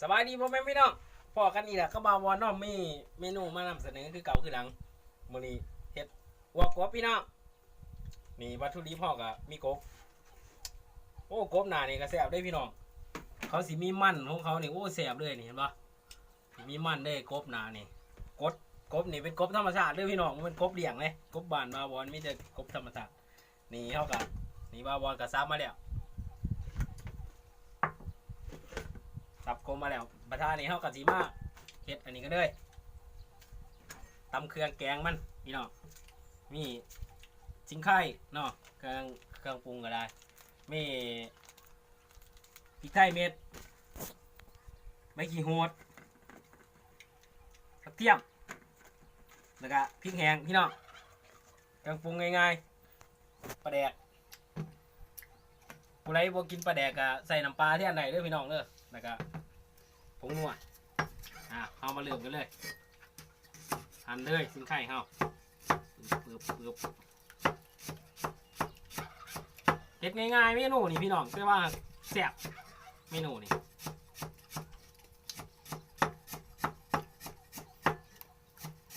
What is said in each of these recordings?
ສະບາຍດີພໍ່ແມ່ພີ່ນ້ອງ ພໍ້ກັນອີກແລ້ວກັບບ່າວວອນເນາະ ມີເມນູມານຳສະເໜີຄືເກົ່າຄືຫຼັງ. ມື້ນີ້ເຮັດອົ່ວກົບພີ່ນ້ອງ. ນີ້ວັດຖຸດິບເຮົາກໍມີກົບ. ໂອ້ ກົບໜ້ານີ້ກໍແຊບເດ້ພີ່ນ້ອງ. ເຂົາຊິມີມັນຂອງເຂົານີ້ ໂອ້ ແຊບເລີຍນີ້ ເຫັນບໍ່? ມີມັນເດ້ ກົບໜ້ານີ້. ກົບ ກົບນີ້ເປັນກົບທຳມະຊາດເດີ້ພີ່ນ້ອງ ບໍ່ແມ່ນກົບລ້ຽງເດ້. ກົບບ້ານບ່າວວອນມີແຕ່ກົບທຳມະຊາດ. ນີ້ເຮົາກໍ ນີ້ບ່າວວອນກໍສັບມາແລ້ວ ສັບກົບມາແລ້ວ. ບັດທານີ້ເຮົາກໍຊິມາເຮັດອັນນີ້ກັນເລີຍ ຕຳເຄື່ອງແກງມັນພີ່ນ້ອງ. ມີຊິງໄຄເນາະ ເຄື່ອງ ເຄື່ອງປຸງກໍໄດ້ ມີ ພິກໄທເມັດ ໃບຂີ້ຫູດ ກະທຽມ ແລ້ວກະພິກແຫ້ງພີ່ນ້ອງ. ເຄື່ອງປຸງງ່າຍໆ ປາແດກ ຜູ້ໃດບໍ່ກິນປາແດກກະໃສ່ນ້ຳປາແທນໄດ້ເດີ້ພີ່ນ້ອງເດີ້. ແລ້ວກະຜົງນົວ. ອ່າ ເຮົາມາເລີ່ມກັນເລີຍ ຫັ່ນເລີຍຊິງໄຄເຮົາ ປຶບ ປຶບ ປຶບ. ເຮັດງ່າຍໆເມນູນີ້ພີ່ນ້ອງ ແຕ່ວ່າແຊບເມນູນີ້.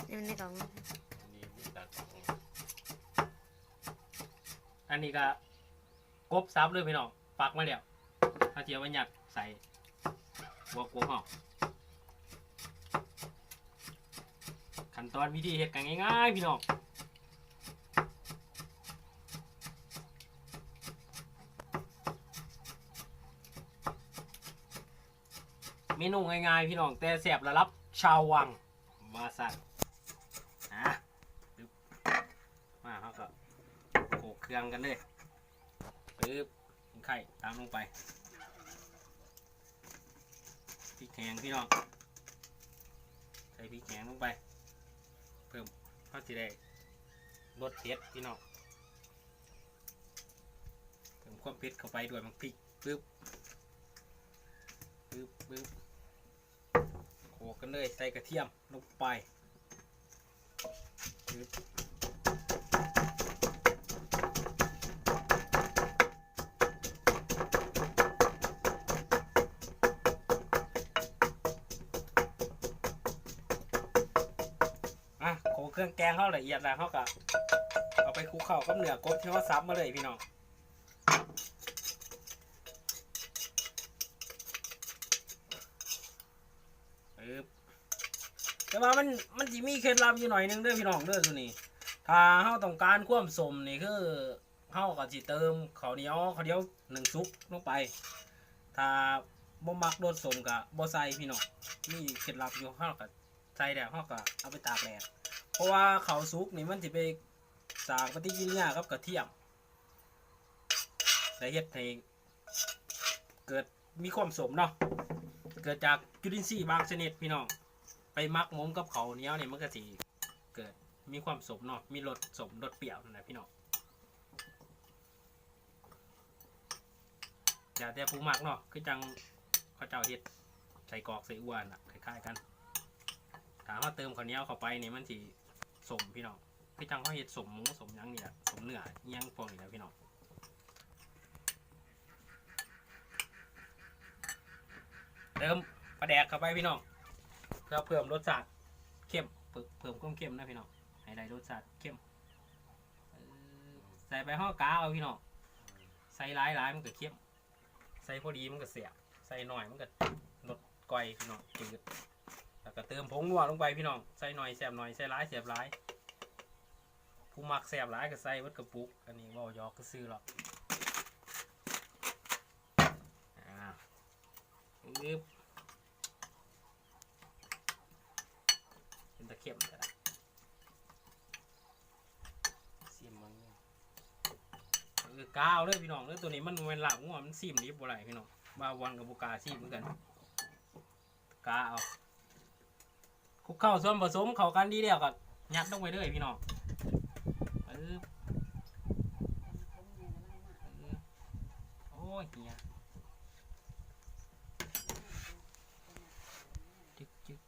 ນີ້ມັນໃນກ່ອງ ອັນນີ້ກໍກົບສັບເລີຍພີ່ນ້ອງ ປັກມາແລ້ວ ເຮົາຊິເອົາໄປຍັດໃສ່ຫົວກົບເຮົາ. ຂັ້ນຕອນວິທີເຮັດກໍງ່າຍໆ ພີ່ນ້ອງ. ເມນູງ່າຍໆ ພີ່ນ້ອງ ແຕ່ແຊບລະດັບຊາວວັງ ວ່າຊັ້ນ. ອ່າ ມາ ເຮົາກໍໂຂກເຄື່ອງກັນເລີຍ ປຶບ ໄຂ່ຕຳລົງໄປ ພິກແຫ້ງພີ່ນ້ອງ ໃສ່ພິກແຫ້ງລົງໄປ ເພີ່ມ ເຮົາຊິໄດ້ລົດເຜັດພີ່ນ້ອງ ເພີ່ມຄວາມເຜັດເຂົ້າໄປດ້ວຍໝາກພິກ ປຶບ ປຶບ ປຶບ. ໂຂກກັນເລີຍ ໃສ່ກະທຽມລົງໄປ ອ່ະ ໂຂກເຄື່ອງແກງເຮົາລະອຽດແລ້ວ ເຮົາກະເອົາໄປຄຸກເຂົ້າກັບເນື້ອກົບທີ່ເຮົາສັບມາເລີຍພີ່ນ້ອງ. ປຶບ ແຕ່ວ່າມັນ ມັນຊິມີເຄັດລັບຢູ່ໜ້ອຍໜຶ່ງເດີ້ພີ່ນ້ອງເດີ້ ໂຕນີ້ ຖ້າເຮົາຕ້ອງການຄວາມສົ້ມນີ້ ຄືເຮົາກໍຊິເຕີມເຂົ້າໜຽວ ເຂົ້າໜຽວໜຶ້ງສຸກລົງໄປ ຖ້າບໍ່ມັກລົດສົ້ມກໍບໍ່ໃສ່ພີ່ນ້ອງ ມີເຄັດລັບຢູ່ ເຮົາກໍໃສ່ແລ້ວ ເຮົາກໍເອົາໄປຕາກແດດ ເພາະວ່າເຂົ້າສຸກນີ້ມັນຊິໄປສ້າງປະຕິກິລິຍາກັບກະທຽມ ແລະເຮັດໃຫ້ເກີດມີຄວາມສົ້ມເນາະ ເກີດຈາກຈຸລິນຊີບາງຊະນິດພີ່ນ້ອງ ໄປໝັກໝົມກັບເຂົ້າໜຽວນີ້ ມັນກໍຊິເກີດມີຄວາມສົ້ມເນາະ ມີລົດສົ້ມລົດປ່ຽວນັ້ນແຫຼະພີ່ນ້ອງ. ແລ້ວແຕ່ຜູ້ມັກເນາະ ຄືຈັ່ງເຂົາເຈົ້າເຮັດໄສ້ກອກໄສ້ອົ່ວນະ ຄ້າຍໆກັນ ຖ້າເຮົາເຕີມເຂົ້າໜຽວເຂົ້າໄປນີ້ ມັນຊິສົ້ມພີ່ນ້ອງ ຄືຈັ່ງເຮົາເຮັດສົ້ມໝູ ສົ້ມຫຍັງນີ້ແຫຼະ ສົ້ມເນື້ອອີ່ຫຍັງພວກນີ້ແຫຼະພີ່ນ້ອງ. ເຕີມປາແດກເຂົ້າໄປພີ່ນ້ອງ ເພື່ອເພີ່ມລົດຊາດເຂັ້ມ ເພີ່ມ ເພີ່ມຄວາມເຂັ້ມນະພີ່ນ້ອງ ໃຫ້ໄດ້ລົດຊາດເຂັ້ມ. ເອີ ໃສ່ໄປເຮົາກະເອົາພີ່ນ້ອງ ໃສ່ຫຼາຍໆມັນກະເຄັມ ໃສ່ພໍດີມັນກະແຊບ ໃສ່ໜ້ອຍມັນກະລົດກ່ອຍພີ່ນ້ອງ ຈືດ. ແລ້ວກະເຕີມຜົງນົວລົງໄປພີ່ນ້ອງ ໃສ່ໜ້ອຍແຊບໜ້ອຍ ໃສ່ຫຼາຍແຊບຫຼາຍ ຜູ້ມັກແຊບຫຼາຍກະໃສ່ເບິດກະປຸກ ອັນນີ້ເວົ້າຫຍອກຊື່ໆດອກ. ອ່າ ປຶບ ເປັນຕາເຄັມແທ້ລະ ຊີມເບິ່ງ. ເອີ ກະເອົາເດີພີ່ນ້ອງເດີ ໂຕນີ້ມັນບໍ່ແມ່ນລາບງົວ ມັນຊີມດິບບໍ່ໄດ້ພີ່ນ້ອງ ບ່າວວອນກະບໍ່ກ້າຊີມຄືກັນ ກະເອົາ. ຄຸກເຂົ້າສ່ວນປະສົມເຂົ້າກັນດີແລ້ວກໍຍັດລົງໄປເລີຍພີ່ນ້ອງ. ປຶບ ປຶບ ໂອ້ຍ ເຫຍ ຈຶກ ຈຶກ.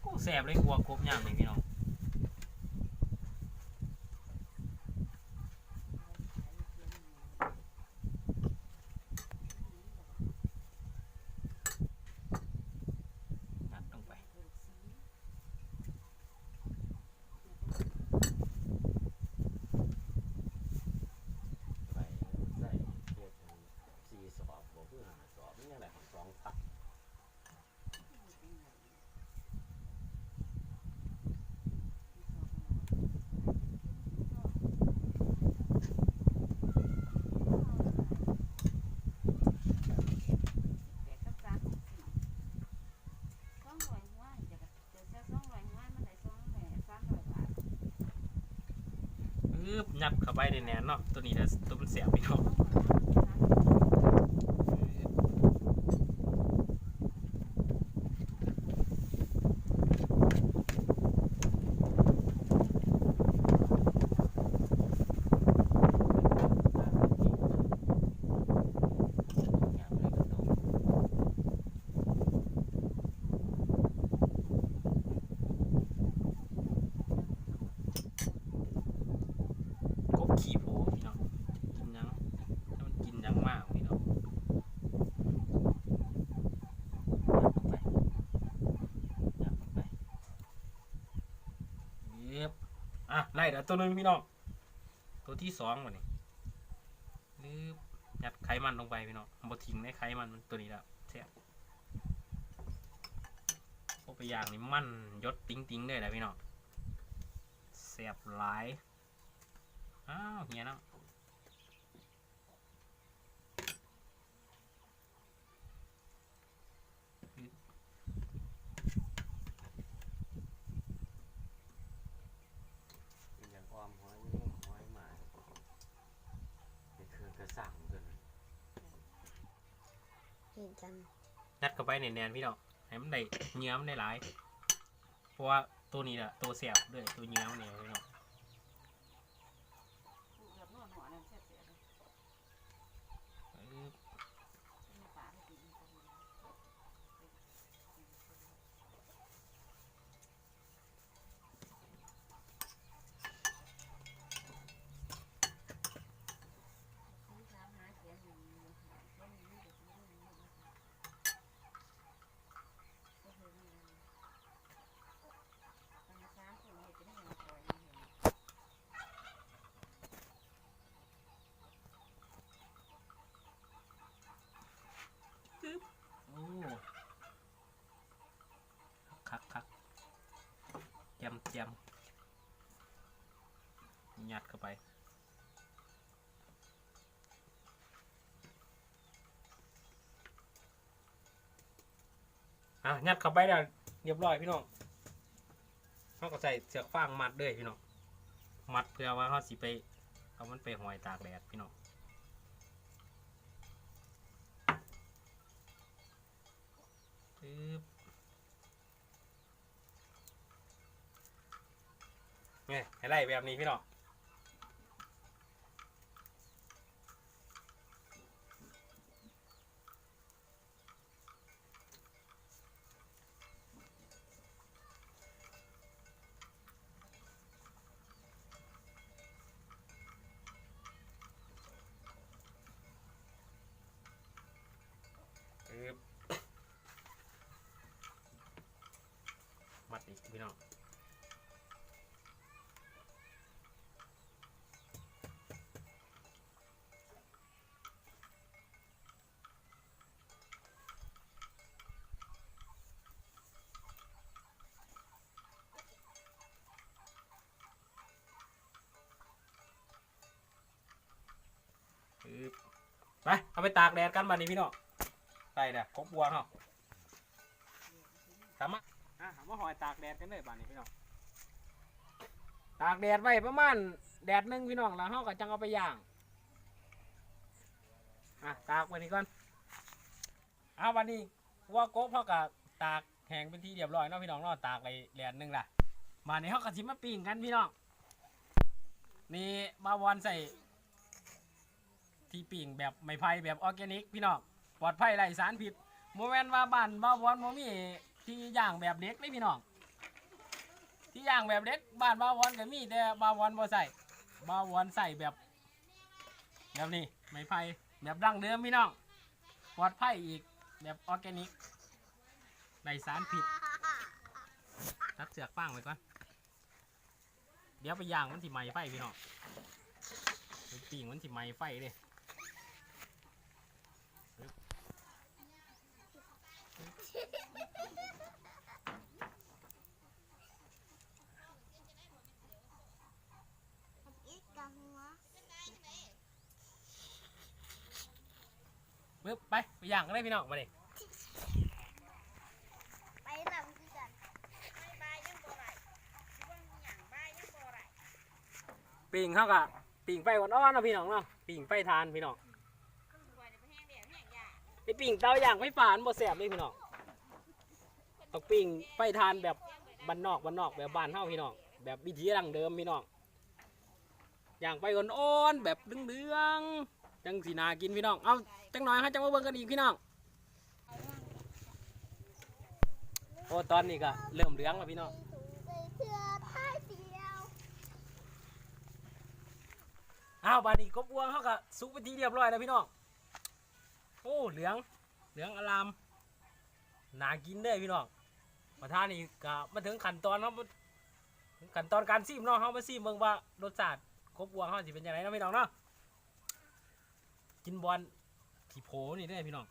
ໂອ້ ແຊບເລີຍ ຂົ້ວກົບຍາມນີ້ພີ່ນ້ອງ. ຕຶບ ຍັດເຂົ້າໄປແໜ້ນໆເນາະ ໂຕນີ້ແຫຼະ ໂຕມັນແຊບພີ່ນ້ອງ. ກົບຂີ້ໂພພີ່ນ້ອງ ກິນຫຍັງ ມັນກິນຫຍັງມາພີ່ນ້ອງ. ອ່ະ ໄດ້ແລ້ວໂຕໜຶ່ງພີ່ນ້ອງ ໂຕທີສອງບາດນີ້ ຫຼື ຍັດໄຂມັນລົງໄປພີ່ນ້ອງ ບໍ່ຖິ້ມໃນໄຂມັນ ໂຕນີ້ລະແຊບ. ໂອ້ ໄປຍ່າງນີ້ມັນຢົດຕິ່ງໆເລີຍນະພີ່ນ້ອງ ແຊບຫຼາຍ. ອ້າວ ເຫຍເນາະ. ເປັນຫຍັງອ້ອມຫອຍ ຫອຍມາ ເປັນເຄື່ອງກະສັງຕົວນັ້ນ ເຮັດຈັ່ງ ຍັດເຂົ້າໄປແໜ້ນໆ ພີ່ນ້ອງ ໃຫ້ມັນໄດ້ ເຫຍື່ອມັນໄດ້ຫຼາຍ ເພາະວ່າໂຕນີ້ລະໂຕແຊບເລີຍ ໂຕເຫຍື່ອມັນນີ້ພີ່ນ້ອງ. ໂອ້ ຄັກໆ ແຈ່ມໆ ຍັດເຂົ້າໄປ. ອ່ະ ຍັດເຂົ້າໄປແລ້ວຮຽບຮ້ອຍພີ່ນ້ອງ ເຮົາກໍໃສ່ເຊືອກຟາງມັດເລີຍພີ່ນ້ອງ ມັດເພື່ອວ່າເຮົາຊິໄປເອົາມັນໄປຫ້ອຍຕາກແດດພີ່ນ້ອງ. ປຶບ ນີ້ ໃຫ້ໄດ້ແບບນີ້ພີ່ນ້ອງ. ປຶບ ມັດອີກພີ່ນ້ອງ. ປຶບ ໄປ ເອົາໄປຕາກແດດກັນບາດນີ້ພີ່ນ້ອງ. ໄດ້ແລ້ວ ກົບອວນເຮົາ ສາມາດ ອ່ະ ເອົາມາຫ້ອຍຕາກແດດກັນເລີຍບາດນີ້ພີ່ນ້ອງ. ຕາກແດດໄວ້ປະມານແດດໜຶ່ງພີ່ນ້ອງ ແລ້ວເຮົາກໍຈັ່ງເອົາໄປຍ່າງ. ອ່ະ ຕາກໄວ້ນີ້ກ່ອນ. ເອົາ ບາດນີ້ ຫົວກົບເຮົາກໍຕາກແຫ້ງເປັນທີ່ຮຽບຮ້ອຍເນາະພີ່ນ້ອງເນາະ ຕາກໄດ້ແດດໜຶ່ງລະ. ບາດນີ້ເຮົາກໍຊິມາປີ້ງກັນພີ່ນ້ອງ. ນີ້ບ່າວວອນໃຊ້ທີ່ປີ້ງແບບໄມ້ໄຜ່ແບບອອແກນິກພີ່ນ້ອງ ປອດໄພໄຮ້ສານພິດ. ບໍ່ແມ່ນວ່າບ້ານບ່າວວອນບໍ່ມີທີ່ຍ່າງແບບເຫຼັກເດ້ພີ່ນ້ອງ ທີ່ຍ່າງແບບເຫຼັກບ້ານບ່າວວອນກໍມີ ແຕ່ບ່າວວອນບໍ່ໃຊ້ ບ່າວວອນໃຊ້ແບບ ແບບນີ້ ໄມ້ໄຜ່ແບບດັ້ງເດີມພີ່ນ້ອງ ປອດໄພອີກ ແບບອອແກນິກ ໄຮ້ສານພິດ. ຕັດເຊືອກຟາງໄວ້ກ່ອນ ດຽວໄປຍ່າງມັນຊິໄໝ້ໄຟພີ່ນ້ອງ ໄປປີ້ງມັນຊິໄໝ້ໄຟເດ້. ປຶບ ໄປ ໄປຍ່າງກັນເລີຍພີ່ນ້ອງ ບາດນີ້ ໄປນຳຄືກັນ ປີ້ງເຮົາກະ ປີ້ງໄຟອ່ອນໆເນາະພີ່ນ້ອງເນາະ ປີ້ງໄຟຖ່ານພີ່ນ້ອງ. ໄປປີ້ງເຕົາຢ່າງໄຟຟ້າມັນບໍ່ແຊບເດ້ພີ່ນ້ອງ ຕ້ອງປີ້ງໄຟຖ່ານແບບບ້ານນອກ ບ້ານນອກ ແບບບ້ານເຮົາພີ່ນ້ອງ ແບບວິຖີດັ້ງເດີມພີ່ນ້ອງ. ຍ່າງໄຟອ່ອນໆ ແບບເຫຼືອງໆ ຈັ່ງຊິໜ້າກິນພີ່ນ້ອງ. ເອົາ ຈັກໜ້ອຍເຮົາຈະມາເບິ່ງກັນອີກພີ່ນ້ອງ. ໂອ້ ຕອນນີ້ກໍເລີ່ມເຫຼືອງແລ້ວພີ່ນ້ອງ. ອ້າວ ບາດນີ້ກົບອ່ວງເຮົາກໍສຸກເປັນທີ່ຮຽບຮ້ອຍແລ້ວພີ່ນ້ອງ. ໂອ້ ເຫຼືອງ ເຫຼືອງອາລາມ ໜ້າກິນເດ້ພີ່ນ້ອງ. ປະທານນີ້ກໍມາເຖິງຂັ້ນຕອນເນາະ ຂັ້ນຕອນການຊີມເນາະ. ເຮົາມາຊີມເບິ່ງວ່າລົດຊາດກົບອ່ວງເຮົາຊິເປັນຈັ່ງໃດເນາະພີ່ນ້ອງເນາະ. ກິນບ່ອນຂີ້ໂພນີ້ເດ້ພີ່ນ້ອງ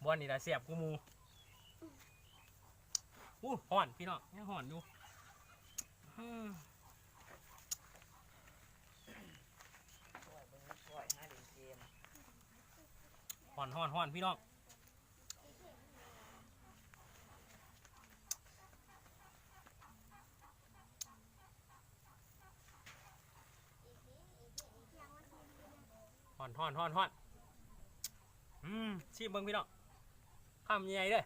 ບ່ອນນີ້ລະແຊບກວ່າໝູ່. ໂອ້ ຮ້ອນພີ່ນ້ອງ ຍັງຮ້ອນຢູ່. ອືມ ຮ້ອນໆໆ ພີ່ນ້ອງ. ຮ້ອນໆໆໆ ອືມ ຊີມເບິ່ງພີ່ນ້ອງ ຄຳໃຫຍ່ເດີ້.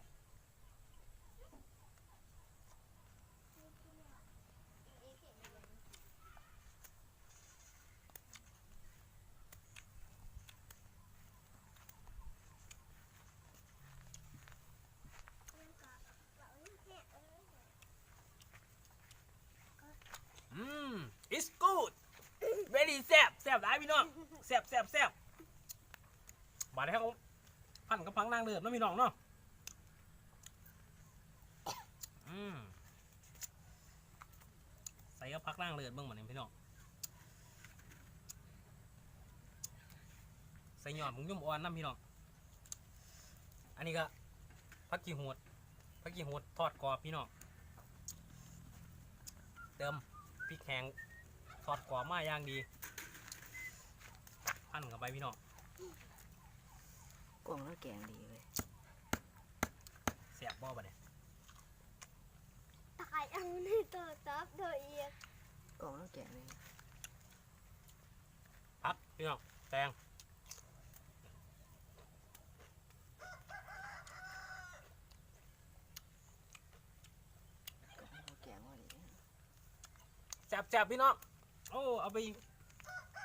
ອືມ it's good very ແຊບ ແຊບຫຼາຍພີ່ນ້ອງ ແຊບ ແຊບ ແຊບ. ບາດນີ້ເຮົາ ພັນກັບຜັກນາງເລີດເນາະພີ່ນ້ອງເນາະ. ອືມ ໃສ່ກັບຜັກນາງເລີດເບິ່ງບາດນີ້ພີ່ນ້ອງ ໃສ່ຍອດໝາກຍົມອ່ອນນຳພີ່ນ້ອງ. ອັນນີ້ກໍຜັກຂີ້ຫູດ ຜັກຂີ້ຫູດທອດກອບພີ່ນ້ອງ ເຕີມພິກແຫ້ງທອດກອບມາຢ່າງດີ ພັນເຂົ້າໄປພີ່ນ້ອງ. ກ້ອງລາວແກງດີເວີຍ ແຊບບໍ່ບາດນີ້? ຕາຍເອົາໃນໂທລະສັບໂດຍອີກ ກ້ອງລາວແກງດີ. ຜັກພີ່ນ້ອງ ແຕງ ແຊບໆ ພີ່ນ້ອງ. ໂອ້ ເອົາໄປ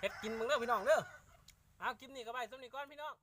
ເຮັດກິນເບິ່ງເດີພີ່ນ້ອງເດີ. ເອົາ ຄລິບນີ້ກໍໄວ້ສ່ຳນີ້ກ່ອນພີ່ນ້ອງ.